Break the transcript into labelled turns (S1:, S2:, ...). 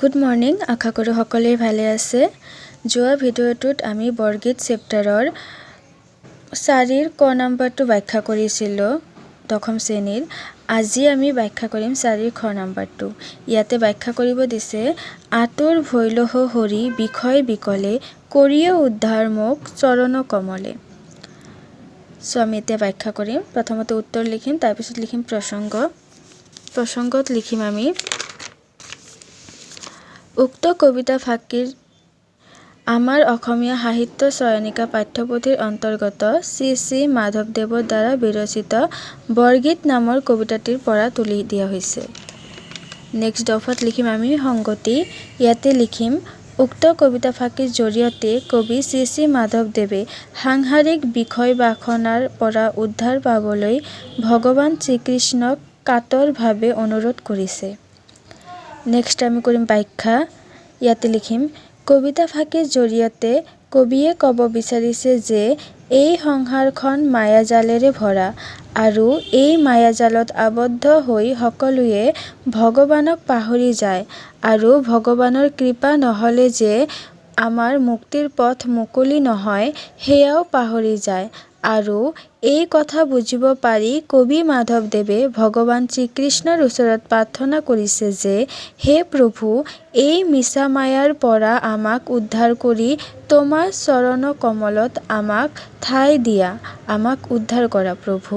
S1: Good morning, আশা কৰোঁ সকলোৱে ভালে আছে। যোৱা ভিডিঅ'টোত আমি বৰগীত চেপ্টাৰৰ চাৰিৰ ক নাম্বাৰটো ব্যাখ্যা কৰিছিলোঁ দশম শ্ৰেণীৰ। আজি আমি ব্যাখ্যা কৰিম চাৰিৰ খ নাম্বাৰটো। ইয়াতে ব্যাখ্যা কৰিব দিছে, আঁতৰ ভৈলহ হৰি বিষয় বিকলে, কৰিয়ে উদ্ধাৰ মোক চৰণ কমলে। চ' আমি এতিয়া ব্যাখ্যা কৰিম। প্ৰথমতে উত্তৰ লিখিম, তাৰপিছত লিখিম প্ৰসংগ। প্ৰসংগত লিখিম আমি, উক্ত কবিতা ফাঁকিৰ আমাৰ অসমীয়া সাহিত্য চয়নিকা পাঠ্যপুথিৰ অন্তৰ্গত শ্ৰী শ্ৰী মাধৱদেৱৰ দ্বাৰা বিৰচিত বৰগীত নামৰ কবিতাটিৰ পৰা তুলি দিয়া হৈছে। নেক্সট দফাত লিখিম আমি সংগতি। ইয়াতে লিখিম, উক্ত কবিতা ফাঁকিৰ জৰিয়তে কবি শ্ৰী শ্ৰী মাধৱদেৱে সাংসাৰিক বিষয় বাসনাৰ পৰা উদ্ধাৰ পাবলৈ ভগৱান শ্ৰীকৃষ্ণক কাতৰভাৱে অনুৰোধ কৰিছে। নেক্সট আমি কৰিম ব্যাখ্যা। ইয়াতে লিখিম, কবিতা ফাঁকিৰ জৰিয়তে কবিয়ে ক'ব বিচাৰিছে যে এই সংসাৰখন মায়াজালেৰে ভৰা আৰু এই মায়াজালত আবদ্ধ হৈ সকলোৱে ভগৱানক পাহৰি যায় আৰু ভগৱানৰ কৃপা নহ'লে যে আমাৰ মুক্তিৰ পথ মুকলি নহয়, সেয়াও পাহৰি যায় আৰু এই কথা বুজিব পাৰি কবি মাধৱদেৱে ভগৱান শ্ৰীকৃষ্ণৰ ওচৰত প্ৰাৰ্থনা কৰিছে যে হে প্ৰভু, এই মিছা মায়াৰ পৰা আমাক উদ্ধাৰ কৰি তোমাৰ চৰণ কমলত আমাক ঠাই দিয়া, আমাক উদ্ধাৰ কৰা প্ৰভু।